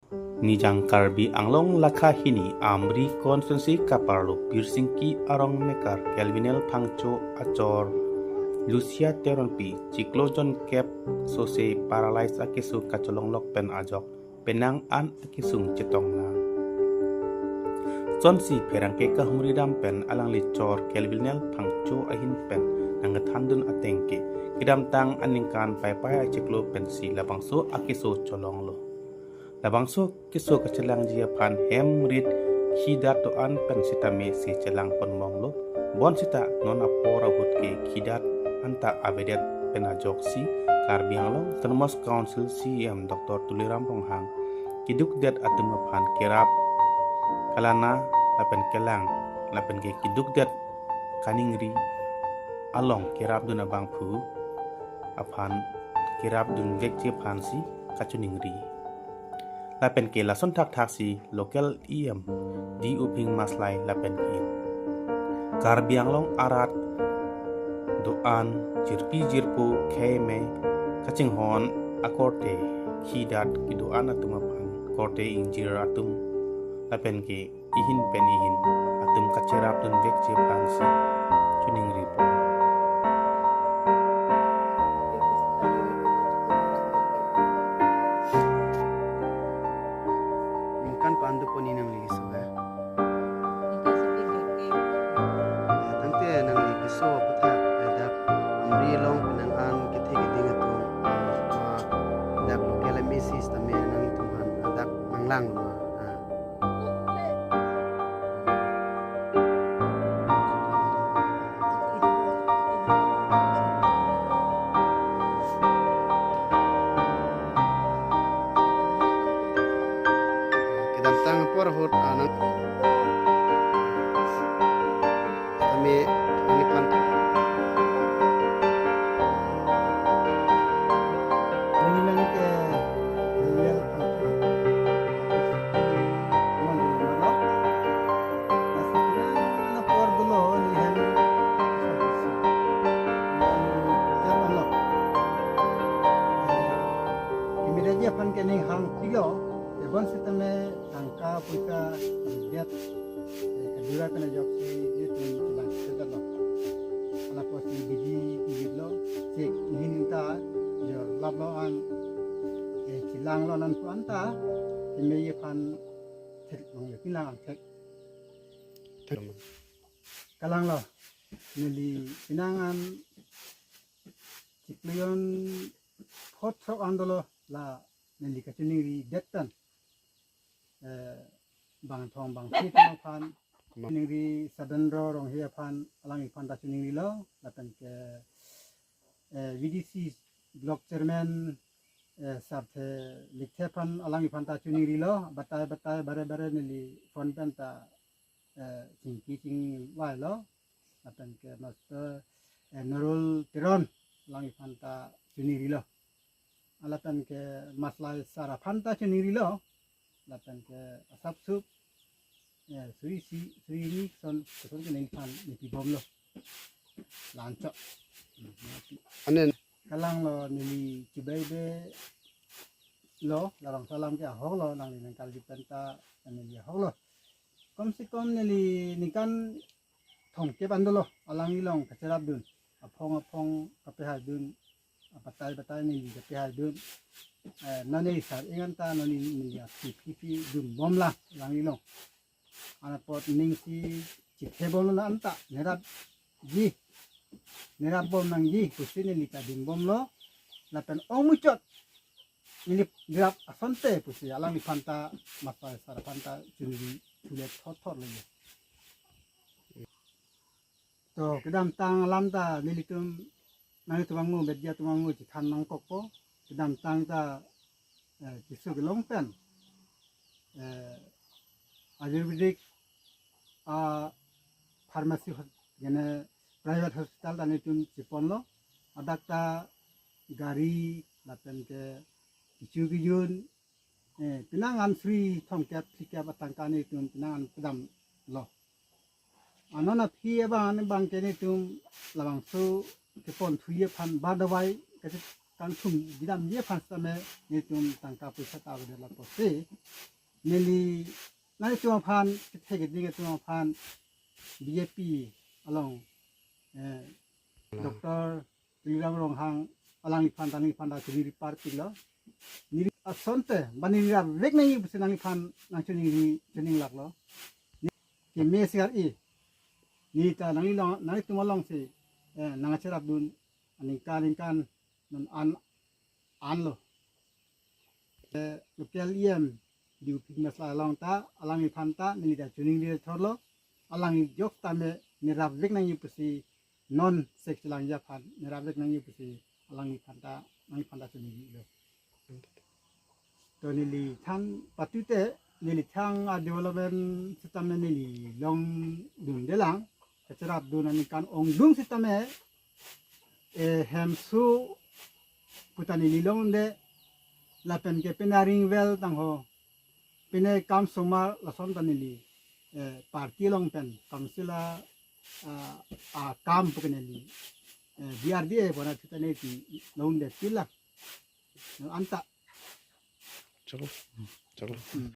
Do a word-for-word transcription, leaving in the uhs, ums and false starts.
Nijang Karbi Anglong lakha hini Amri constituency kaparlo Birsingki arong mekar Kelvinel Phangcho achor Lucia Teronpi chiklo jon kep sose paralyze akeso kacholonglok pen ajok penang an akesung chetong nang. Sonsi pherangke kahumri dam pen alangli chor Kelvinel Phangcho ahin pen nangkethandun ateng ke kedamtang aningkan paipai achiklo pensi labangso akeso cholonglo. Labangso keso kachelangji aphan hem rit khidat do-an pen sitame si chelang ponbomlo. Bonsita non apor ahut ke khidat anta avedet pen ajoksi Karbi Anglong Autonomous Council C E M Doctor Tuliram Ronghang kedukdet atum aphan kerap kalana lapen kelang lapen ke kedukdet kaningri along kerapdun abangphu aphan kerapdun vekji aphansi kachiningri. Lapen ke lason thakthaksi local E M D Uphing Maslai lapen ke Karbi Anglong arat do-an jirpi jirpo khei mei kachinghon akorte khidat kedo-an atum aphan korte ingjir atum lapen ke ihin pen ihin atum kacherapdun vekji aphansi chiningripo. Ningkan panduponi nangli keso ga. Tangte nangli keso aphuthak adap Amri along penang an kethe keding atum, ah, adap local M A C sitame nangtum aphan adap nanglanglo ma. Ah. Kedamtang apor ahut, ah, nang kami, kami pan. Ini nang ke real. Immediately aphan ke ning hang pilo, ebon sitame tangka poisa biat, eh, kedura kena jok si itum chelang setat lo. Ala pos ni bidi bidi lo, si ihin ta jor lap lo an, eh, chelang lo nan pu anta, keme aphan thek long yo, pinang an thek. Kalanglo, neli pinang an chiklo jon phongo throk an dolo la neli kachiningri det tan. Eh, bang thong bang si aphan, ningri Sadendra Ronghe aphan, alangliphan ta chiningrilo, lapen ke, eh, V D C block chairman, eh, Sarthe Likthe aphan, alangliphan ta chiningrilo, batai batai bare bare neli phone pen ta, eh, chingki chingvailo, lapen ke master, eh, Nurul Teron, alangliphan ta chiningrilo. Lapen ke Maslai sir aphan ta chiningrilo, lapen ke asapsup, eh, suri isi, suri hini ason, ason ke neliphan nepibomlo. La-anchot. Anen. Kalanglo neli chibai be lo, labangso alam ke ahok lo, nangli nangkarju pen ta neli ahok lo. Kom se kom neli ningkan thomkep an dolo, alangli along kacherapdun. Aphong aphong kapehaidun, abatai batai neli kapehaidun. Eh, nani sar ingan ta nani neli aphi phi phi dunbomlang, alangli along. Anapot ning si chithebomlo na anta, nerapji. Nerapbom nangji, pusi neli kadunbomlo. Lapen ong muchot neli nerap asonte pusi alangliphan ta, Maslai sir aphan ta chiningri thule thot thot lo. To, kedamtang alam ta nelitum, nanglitum angno, media atum angno chethan nangkokpo. Kedamtang ta, eh, keso kelong pen, eh, Ayurvedic, ah, pharmacy hos-, gene private hospital ta nelitum cheponlo. Hadak ta gari lapen ke kecho kejun, eh, penang an suri thomkep phlikep atangka nelitum penang an pedamlo. Anon aphi abang an abang ke nelitum labangso keponthuji aphan ba dawai kachet-, kangthum kedamji aphan sitame nelitum tangka poisa ta avedet, lapusi neli nanglitum aphan kethe keding atum aphan B J P along, eh, Doctor Tuliram Ronghang alangliphan ta, alangliphan ta choningri parpiklo. Neli asonte ba neli rapvek nangji pusi nangliphan nangchoningri, choninglaklo. Keme sar-i, neli ta nanglilong, nanglitum alongsi, eh, nangcherapdun aningkan aningkan non an, anlo. Eh, local E M Diu Phikmes along ta, alangliphan ta neli ta choningri thorlo. Alangli jok tame neli rapvek nangji pusi, non sek chelangji aphan neli rapvek nangji pusi alangliphan ta, nangliphan ta choningrilo. To neli than patute, neli thang a development sitame neli longdundelang, kacherapdun aningkan ongdung sitame, eh, hemso pu ta neli longde, lapen ke pine ring well tangho, pine kam somar lason ta neli, eh, party along pen, council a, a, akam pu ke neli, eh, B R D A bona thita neli longde pilak. Anta. Chalo. Chalo.